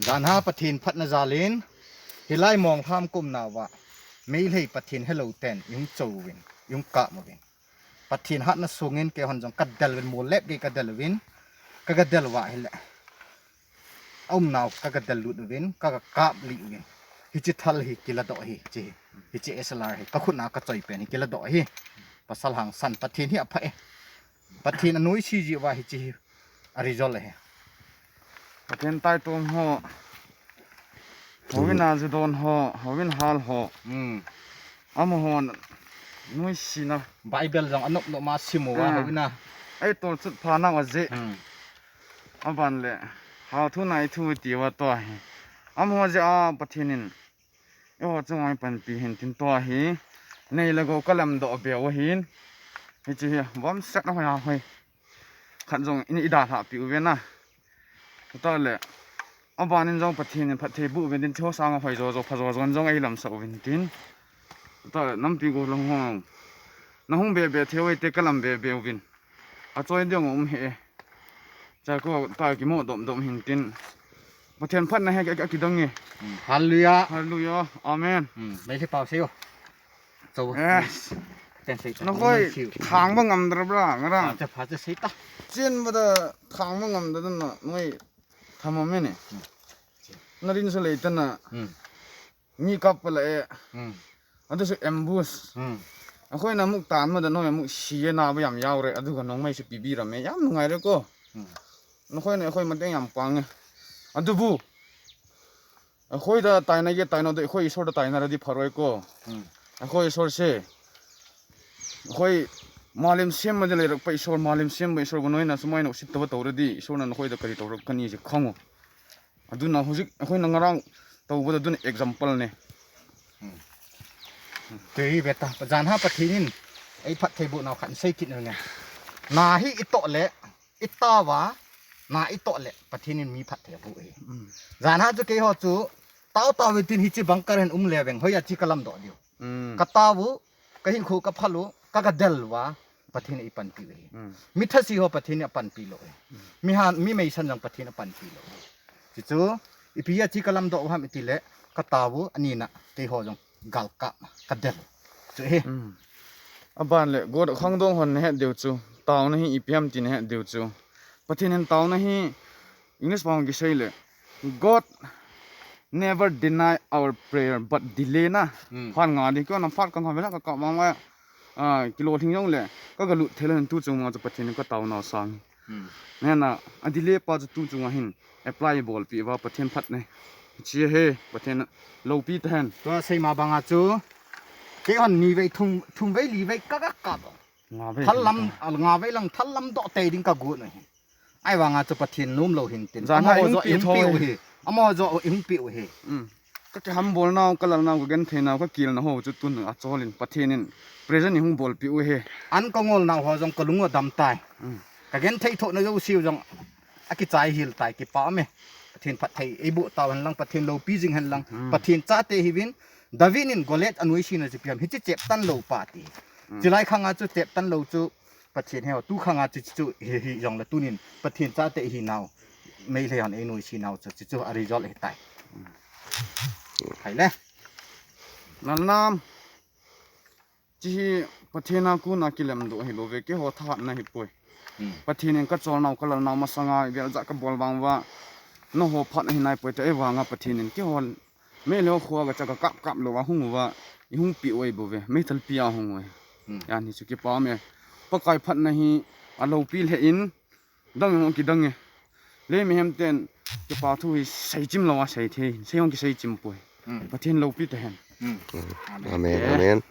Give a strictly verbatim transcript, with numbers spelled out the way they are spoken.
Janha Pathen phatna jalin, hilai Monglham kumna uva, Meitei Pathen helou ten, ihung chouvin, ihung kap uvin. Pathen hatna sungin keihon jong kadel uvin, molep gei kadel uvin, kagadel uva hile. Aumnau kagadel lut uvin, kaga kap lih uvin. Hiche thal hi kiladoh hi, hiche hi. Hiche S L R hi, kakhutna kachoi pen hi kiladoh hi. Pasal hangsan, Pathen hi apha e. Pathen anoise ji uva hiche hi. A result ahi. Pathen taitom ho. Houin a judon ho, houin hal ho. Hmm. Amahon noisena. Bible jong anop nop ma sim uva, ah, houin a. Ei tolchut pha nau ajeh. Hmm. Aban le. Hal thu nai thu ti uva tua hi. Amaho jeh a Pathen in. Eiho chunga panpi hin tin tua hi. Nei le gou kalamdoh beu ahin. Hiche hi, vomset a hoi a hoi. Khat jong in idalhah peh uve na. Tale. Abanin jong Pathen in phatthei boh uvin tin, hiche ho sanga hoi jo jo, pha jo jo in jong eilamsah uvin tin. Tale, nampi gollhang ho. Nahung be be thei uvin te kalam be be uvin. Achoi ding um hih e. Chako ta kimo dom dom hin tin. Pathen phatna hi a, a, akidang e. Hmm. Hallelujah. Hallelujah. Amen. Hmm. Meitei pao sei o. Chau. Yes. Ten sei ta. Nahoi thang ba ngam dra bra ngarang. Pha cha, pha cha sei ta. Chen ba da thang ba ngam da na noi. Thama me ne. Hmm. Na rin sa lei ta na. Hmm. Mi kap pa la e. Hmm. Adu su ambush. Hmm. Akhoina muk tan ma da noi muk si e na ba yam yau re. Adu ka nong mai su pi bi ra me. Yam nungai re ko. Hmm. Nakhoina akhoi mateng yam pang e. Adu bu. Akhoi da taina ye taina do, akhoi Isor da taina ra di pharoi ko. Hmm. Akhoi Isor se. Akhoi malim sem ma de le rak pa Isor, malim sem ma Isor ko noina sumai na usit tava tau ra di, Isor na nakhoi da kari tau ra kani je khango. Aduna hojik, akhoi na ngarang tau ba aduna example ne. Hmm. Tui beta, pa janha Pathen in, ei phatthei boh nau khat sei kit nge. Na hi i toh le, I tao va, na i toh le, Pathen in mi phatthei aboh e. Mm. Janha chu keiho chu, tao tao ve tin hiche bunker hin um le veng, hoiya chi kalamdoh diu. Mm. Ka tao u, ka hinkho ka phal u, ka, ka del uva, Pathen in ei panpi u ahi. Mm. Mi thase ho Pathen in apanpi lou e. Mm. Mi han, mi meisan jong Pathen in apanpi lou e. Chuchu, ipi a chi kalamdoh u ham iti le, ka tao u, ani na, keiho jong. Galkap, ka del. Chu hi. Hmm. Aban le, God khangdong hon nahet diu chu. Taona hi ipi ham ti nahet diu chu. Pathen in taona hi English pao kisei le. God never deny our prayer but delay na. Hmm. Phat nga ding, keiho na phat ka nga vela ka kap vang va. Ah, kilolhing jong le. Ka galut thei le tu chung ma chu Pathen in ka taona sang. Hmm. Nena, a delay pa chu tu chunga hin apply bolpeh uva Pathen phat ne. Chi he, Pathen loupi tahen. Tua seima banga chu, keihon ni vei thum, thum vei li vei ka, ka kap. Nga vei. Thal lam, nga vei lang thal lamdoh tei ding ka got u ahi. Ahivanga chu Pathen nom lou hin tin. Jan amaho jo ihung peh u ahi. Amaho jo ihung peh u ahi. Hmm. Ka kihambol nau, ka lal nau, ka genthei nau, ka kilna ho chu tun a cholin Pathen in present ihung bolpeh u ahi. An ka ngol nau ho jong ka lung u adam tai. Hmm. Ka genthei thohna jouse u jong akichai hel tai, kipa um e. Pathen phatthei eiboh tau hen lang, Pathen loupi jing hen lang, hmm, Pathen chate hiuvin, David in Goliath anoisena chu ipi ham, hiche cheptan lou pa ti. Hmm. Chulai khanga chu cheptan lou chu Pathen heo, tu khanga chu, chu, chu, hi, hi, jong le tunin, Pathen chate hi nau, Meitei hon ei noise nau chu, chu, chu, a result hi tai. Hai le. Nalnam. Chi hi Pathen a kona kilemdoh hi lou ve, keiho thahatna hi poi. Hmm. Pathen in ka cholnau, ka lalnau masanga, vel ja ka bol vang uva. Nangho phat hi nai poi te, ei vanga Pathen in keiho Meilhei kho a ka cha ka kap kap lou a hung uva, i hung pi oi bou ve, meithal pi a hung oi. Hmm. Yan hi chu kipa me. Pakai phatna hi a loupi lheh in, dang hung kidang e. Lei mihem ten, kipa thu hi seichim lou a seithei, sei hung kiseichim poi. Hmm. Pathen loupi tahen. Hmm. Amen. Amen. Amen.